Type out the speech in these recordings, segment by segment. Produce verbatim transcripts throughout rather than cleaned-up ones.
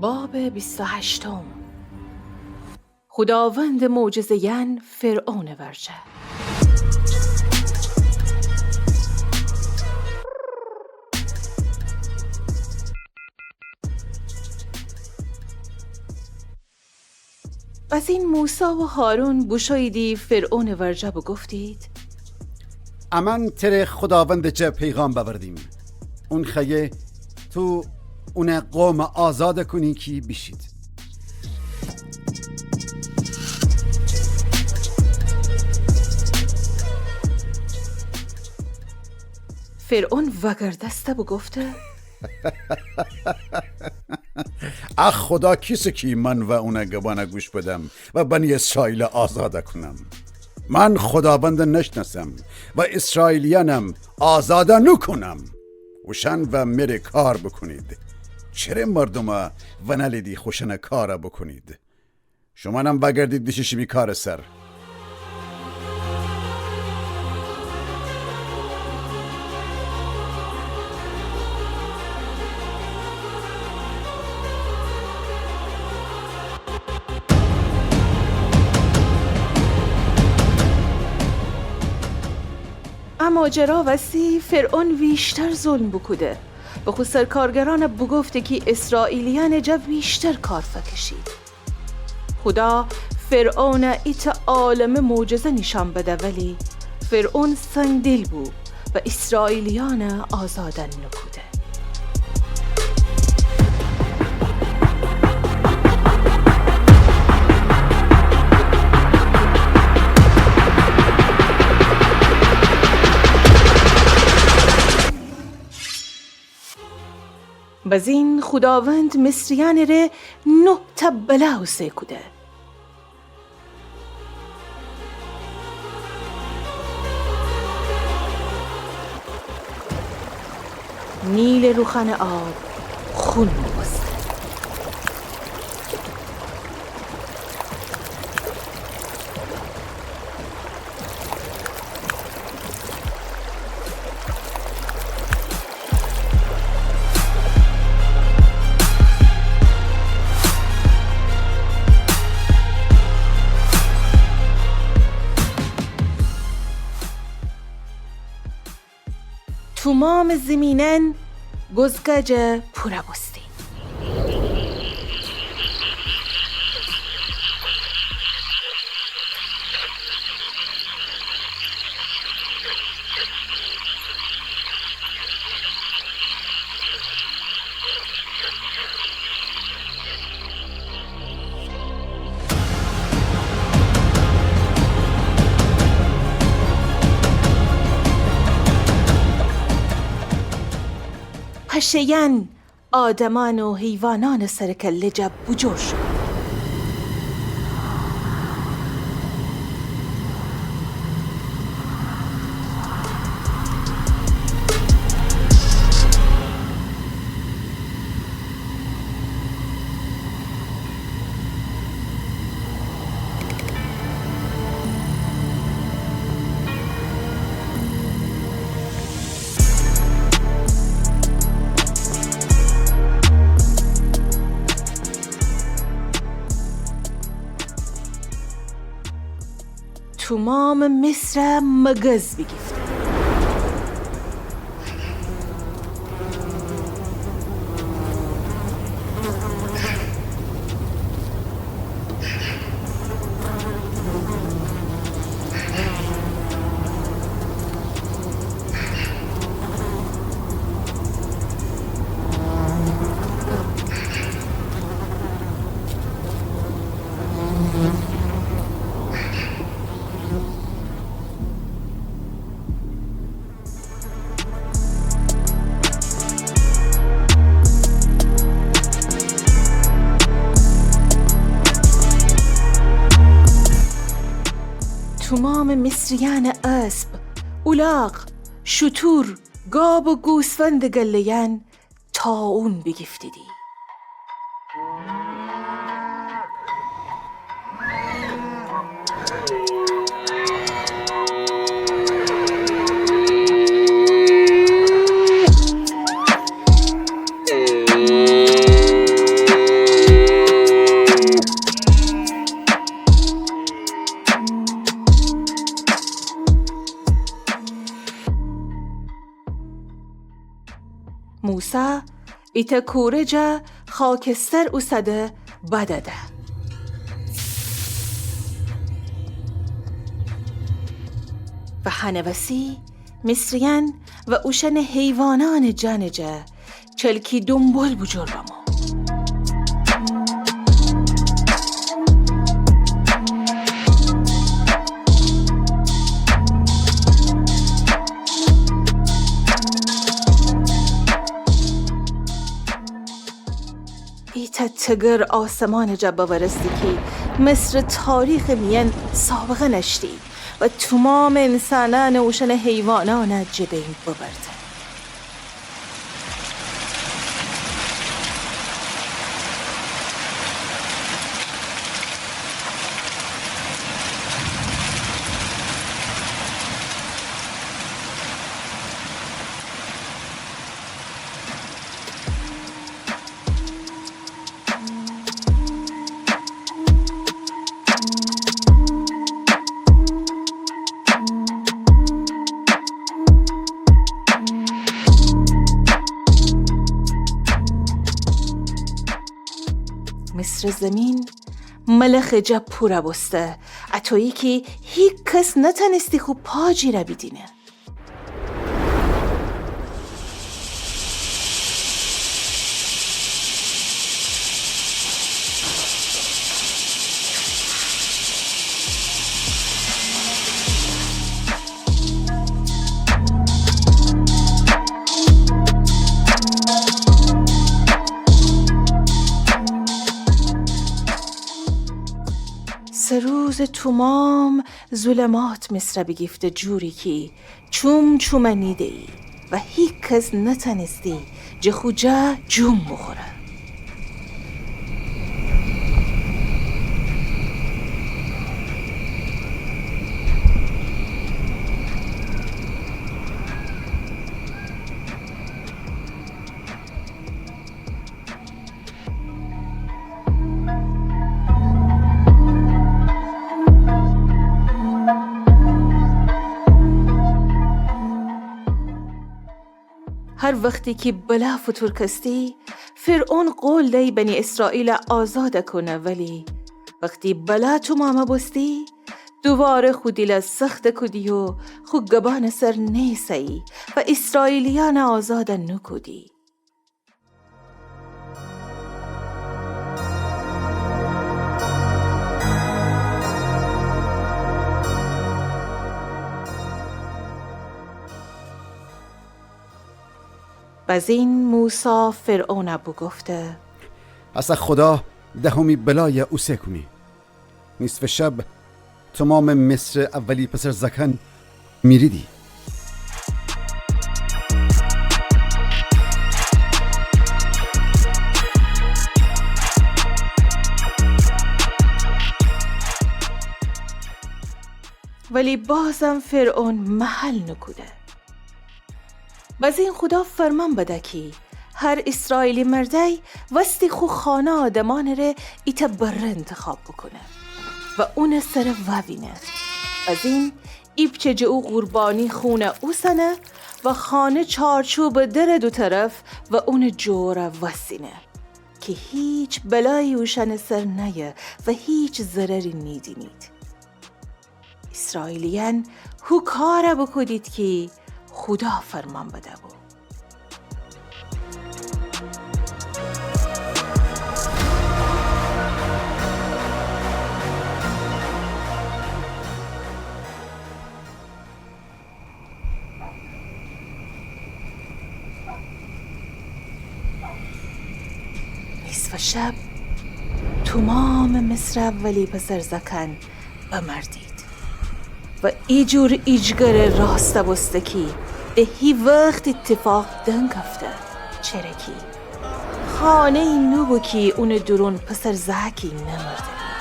باب بیست و هشتم. خوداوند معجزه‌یأن فرعون ورجه. بزین موسی و هارون بوشوییدی فرعون ورجه بوگفتید: امأن تره خوداوندٚ جا پیغام بأوردیم. اون خوأیه تو اونٚ قوم آزاد کونی کی بیشید. فرعون وأگردسته بوگفته: ا خودا کیسه کی من و اونٚ گبأنَ گوش بدم و بنی اسرائیلَ آزاد کونم؟ من خوداوندَ نشنأسم و اسرائیلیأنم آزاد نوکونم. اوشأن و مره کار بوکونید. چره مردومَ ونألیدی خوشأنٚ کارَ بوکونید؟ شومأنم وأگردید بیشی شیمی کارٚ سر. ا ماجرا وسی فرعون ویشتر ظلم بوکوده و خو سرکارگرأنَ بوگفته کی اسرائیلیأنٚ جا ویشتر کار فکشید. خودا فرعونَ ایتأ عالمه معجزه نیشأن بده، ولی فرعون سنگدل بو و اسرائیلیأنَ آزاد نوکوده. بزین خوداوند مصریأنٚ ره نه‌تأ بلا اوسه کوده. نیلٚ روخانٚ آب خون بوسته. تومامٚ زیمینأن گوزگجٚ پورَ بوستی. پشه‌یأن آدمأن و حیوانأنٚ سرٚ کله جا بوجور شو. تومامٚ مصرَ مگز بیگیفته. تومامٚ مصریأنٚ اسب، اولاغ، شتور، گاب و گوسفندٚ گله‌یأن طاعون بیگیفتیدی. ایتأ کوره جا خاکستر اوسده بدده. و هنٚ وسی مصریأن و اوشأنٚ حیوانأنٚ جانٚ جا چلکی دونبال بوجور بمو. ایتأ تگر آسمانٚ جا بورستی کی مصرٚ تاریخٚ میأن سابقه نأشتی و تومامٚ انسانأن و اوشأنٚ حیوانأن جٚه بین ببرده. مصرٚ زیمین ملخٚ جا پورَ بوسته، اَطویی کی هیکس نتأنستی خو پا جیرَ بیدینه. سه روزٚ تومام ظلمات مصرَ بیگیفته، جوری کی چوم چومَ نیده‌یی و هیکس نتأنستی جٚه خو جا جوم بوخوره. هر وختی کی بلا فوتورکستی، فرعون قول دأیی بنی اسرائیلَ آزادَ کونه، ولی وختی بلا تومامَ بوستی، دوواره خو دیلَ سختَ کودی و خو گبانٚ سر نیسه‌یی و اسرائیلیأنَ آزادَ نوکودی. بزین موسی فرعونَ بوگفته: اسه خودا دهمی بلایَ اوسه کونی. نیصفٚ شب تومامٚ مصرٚ اولی پسر زأکأن میریدی. ولی بازم فرعون محل نوکوده. بزین خودا فرمان بده کی هر اسرائیلی مردأی وستی خو خانه آدمأنٚ ره ایتأ بره انتخاب بوکونه و اونٚ سرَ وأوینه. بزین ایپچه جٚه او قربانی خونَ اوسنه و خانه چارچوبٚ درٚ دو طرف و اونٚ جورَ وأسینه کی هیچ بلایی اوشأنٚ سر نأیه و هیچ ضرری نیدینید. اسرائیلیأن هو کارَ بوکودید کی خودا فرمان بده بو. نیصفٚ شب تومامٚ مصرٚ اولی پسر زأکأن بمردید و ایجور ایجگرٚ راستَ بوسته کی ده هی وخت ایتفاق دنکفته، چره کی خانه‌یی نوبو کی اونٚ دورون پسر زأکی نمرده بید.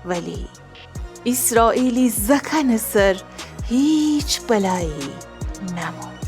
ولی اسرائیلی زأکأنٚ سر هیچ بلایی نمو.